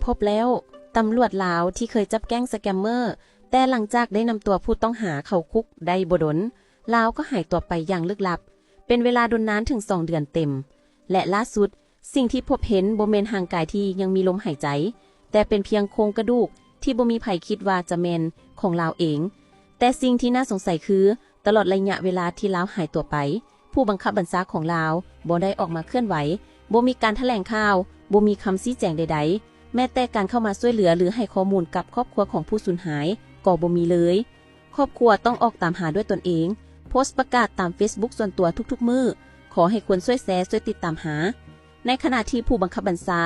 ພົບແລ້ວ, ຕຳຫຼວດລາວທີ່ເຄີຍຈັບແກ້ງສະແກມເມີ ແຕ່ຫຼັງຈາກໄດ້ນຳຕົວຜູ້ຕ້ອງຫາເຂົ້າຄຸກໄດ້ບໍ່ດົນ, ລາວກໍຫາຍຕົວໄປຢ່າງລຶກລັບ ເປັນເວລາດົນນານເຖິງສອງເດືອນເຕັມ ແລະ ລ່າສຸດ, ສິ່ງທີ່ພົບເຫັນບໍ່ແມ່ນຮ່າງກາຍທີ່ຍັງມີລົມຫາຍໃຈ, ແຕ່ເປັນພຽງໂຄງກະດູກທີ່ບໍ່ມີໃຜຄິດວ່າຈະແມ່ນຂອງລາວເອງ. ແຕ່ສິ່ງທີ່ໜ້າສົງໄສຄື, ຕະຫຼອດໄລຍະເວລາທີ່ລາວຫາຍຕົວໄປ, ຜູ້ບັງຄັບບັນຊາຂອງລາວບໍ່ໄດ້ອອກມາເຄື່ອນໄຫວ, ບໍ່ມີການຖະແຫຼງຂ່າວ, ບໍ່ມີຄຳຊີ້ແຈງໃດໆ, ແມ້ແຕ່ການເຂົ້າມາຊ່ວຍເຫຼືອ ຫຼື ໃຫ້ຂໍ້ມູນກັບຄອບຄົວຂອງຜູ້ສູນຫາຍກໍບໍ່ມີເລີຍ. ຄອບຄົວຕ້ອງອອກຕາມຫາດ້ວຍຕົນເອງ, ໂພສປະກາດຕາມເຟສບຸກສ່ວນຕົວທຸກໆມື້, ຂໍໃຫ້ຄົນຊ່ວຍແຊ, ຊ່ວຍຕິດຕາມຫາ. ໃນຂະນະທີ່ຜູ້ບັງຄັບບັນຊາ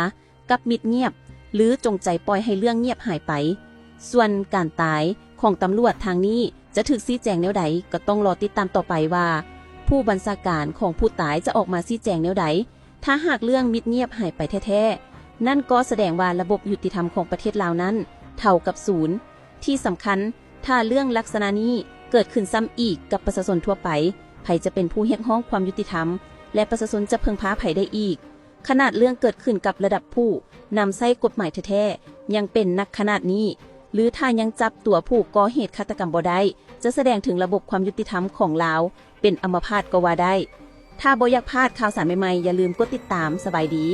ກັບມິດງຽບ ຫຼື ຈົງໃຈປ່ອຍໃຫ້ເລື່ອງງຽບຫາຍໄປ. ສ່ວນການຕາຍຂອງຕຳຫຼວດທາງນີ້ຈະຖືກຊີ້ແຈງແນວໃດ ກໍຕ້ອງລໍຕິດຕາມຕໍ່ໄປວ່າ ຜູ້ບັນຊາການຂອງຜູ້ຕາຍຈະອອກມາຊີ້ແຈງແນວໃດ. ຖ້າຫາກເລື່ອງມິດງຽບຫາຍໄປແທ້ໆ, ນັ້ນກໍສະແດງວ່າລະບົບຍຸຕິທຳຂອງປະເທດລາວນັ້ນເທົ່າກັບສູນ. ທີ່ສຳຄັນ, ຖ້າເລື່ອງລັກສະນະນີ້ເກີດຂຶ້ນຊ້ຳອີກກັບປະຊາຊົນທົ່ວໄປ, ໃຜຈະເປັນຜູ້ຮຽກຮ້ອງຄວາມຍຸຕິທຳ ແລະ ປະຊາຊົນຈະເພິ່ງພາໃຜໄດ້ອີກ? ຂະໜາດເລື່ອງເກີດຂຶ້ນກັບລະດັບຜູ້ນຳໃຊ້ກົດໝາຍແທ້ໆ ຍັງເປັນໜັກຂະໜາດນີ້, ຫຼື ຖ້າຍັງຈັບຕົວຜູ້ກໍ່ເຫດຄາດຕະກຳບໍ່ໄດ້, ຈະສະແດງເຖິງລະບົບຄວາມຍຸຕິທຳຂອງລາວເປັນອຳມະພາດກໍວ່າໄດ້. ຖ້າບໍ່ຢາກພາດຂ່າວສານໃໝ່ໆ, ຢ່າລືມກົດຕິດຕາມ. ສະບາຍດີ.